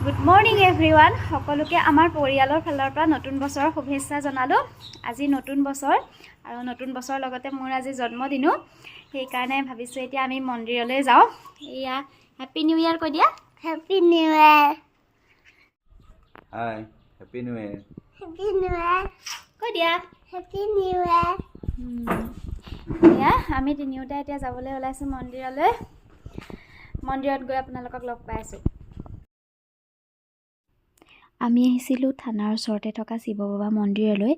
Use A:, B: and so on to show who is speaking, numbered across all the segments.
A: Good morning everyone. সকলোকে আমাৰ পৰিয়ালৰ ফালৰ পৰা নতুন বছৰৰ শুভেচ্ছা জনালোঁ। আজি নতুন বছৰ আৰু নতুন বছৰৰ লগতে মোৰ আজি জন্মদিনো। সেইকাৰণে ভাবিছোঁ এতিয়া আমি মন্দিৰলৈ যাওঁ। এয়া, হেপ্পী নিউ ইয়াৰ কৈ দিয়া।
B: Happy New Year.
C: Hi, Happy New Year.
B: Happy New Year.
A: কৈ দিয়া।
B: Happy New Year.
A: এয়া, আমি তিনিওটা এতিয়া যাবলৈ ওলাইছোঁ মন্দিৰলৈ। মন্দিৰত গৈ আপোনালোকক লগ পাই আছোঁ। আমি আহিছিলোঁ থানাৰ ওচৰতে থকা শিৱ বাবা মন্দিৰলৈ।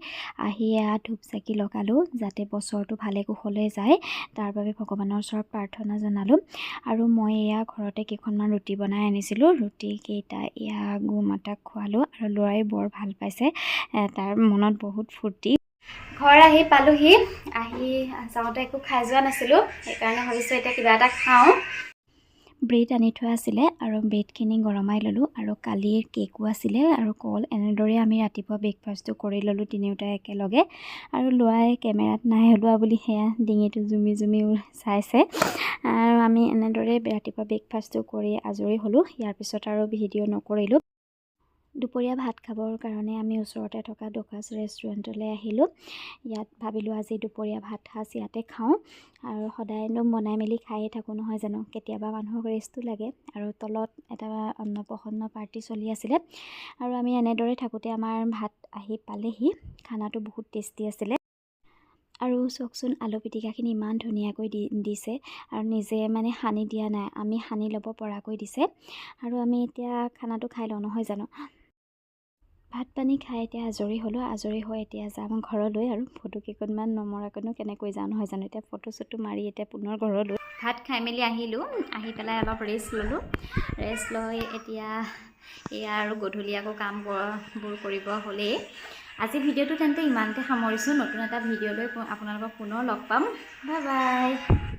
A: আহি এয়া ধূপ চাকি লগালোঁ, যাতে বছৰটো ভালে কুশলে যায় তাৰ বাবে ভগৱানৰ ওচৰত প্ৰাৰ্থনা জনালোঁ। আৰু মই এয়া ঘৰতে কেইখনমান ৰুটি বনাই আনিছিলোঁ। ৰুটিকেইটা এয়া গো মাতাক খোৱালোঁ আৰু ল'ৰাই বৰ ভাল পাইছে। তাৰ মনত বহুত ফূৰ্তি। ঘৰ আহি পালোহি। আহি যাওঁতে একো খাই যোৱা নাছিলোঁ, সেইকাৰণে ভাবিছোঁ এতিয়া কিবা এটা খাওঁ। ব্ৰেড আনি থোৱা আছিলে আৰু ব্ৰেডখিনি গৰমাই ল'লোঁ আৰু কালিৰ কেকো আছিলে আৰু কল। এনেদৰে আমি ৰাতিপুৱা ব্ৰেকফাষ্টটো কৰি ল'লোঁ তিনিওটাই একেলগে। আৰু ল'ৰাই কেমেৰাত নাই ওলোৱা বুলি সেয়া ডিঙিটো জুমি জুমি চাইছে। আৰু আমি এনেদৰে ৰাতিপুৱা ব্ৰেকফাষ্টটো কৰি আজৰি হ'লোঁ। ইয়াৰ পিছত আৰু ভিডিঅ' নকৰিলোঁ। দুপৰীয়া ভাত খাবৰ কাৰণে আমি ওচৰতে থকা ডকাছ ৰেষ্টুৰেণ্টলৈ আহিলোঁ। ইয়াত ভাবিলোঁ আজি দুপৰীয়া ভাত সাজ ইয়াতে খাওঁ। আৰু সদায়নো বনাই মেলি খায়ে থাকোঁ, নহয় জানো? কেতিয়াবা মানুহক ৰেষ্টো লাগে। আৰু তলত এটা অন্নপ্ৰসন্ন পাৰ্টি চলি আছিলে আৰু আমি এনেদৰে থাকোঁতে আমাৰ ভাত আহি পালেহি। খানাটো বহুত টেষ্টি আছিলে। আৰু চাওকচোন, আলু পিটিকাখিনি ইমান ধুনীয়াকৈ দিছে আৰু নিজে মানে সানি দিয়া নাই, আমি সানি ল'ব পৰাকৈ দিছে। আৰু আমি এতিয়া খানাটো খাই লওঁ, নহয় জানো? ভাত পানী খাই এতিয়া আজৰি হ'লোঁ। আজৰি হৈ এতিয়া যাম ঘৰলৈ। আৰু ফটো কেইখনমান নমৰাকৈনো কেনেকৈ যাওঁ, নহয় জানো? এতিয়া ফটো চটো মাৰি এতিয়া পুনৰ ঘৰলৈ। ভাত খাই মেলি আহিলোঁ। আহি পেলাই অলপ ৰেষ্ট ল'লোঁ। ৰেষ্ট লৈ এতিয়া এয়া আৰু গধূলি আকৌ কামবোৰ কৰিব হ'লেই। আজি ভিডিঅ'টো তেন্তে ইমানতে সামৰিছোঁ। নতুন এটা ভিডিঅ' লৈ আপোনালোকক পুনৰ লগ পাম। Bye bye.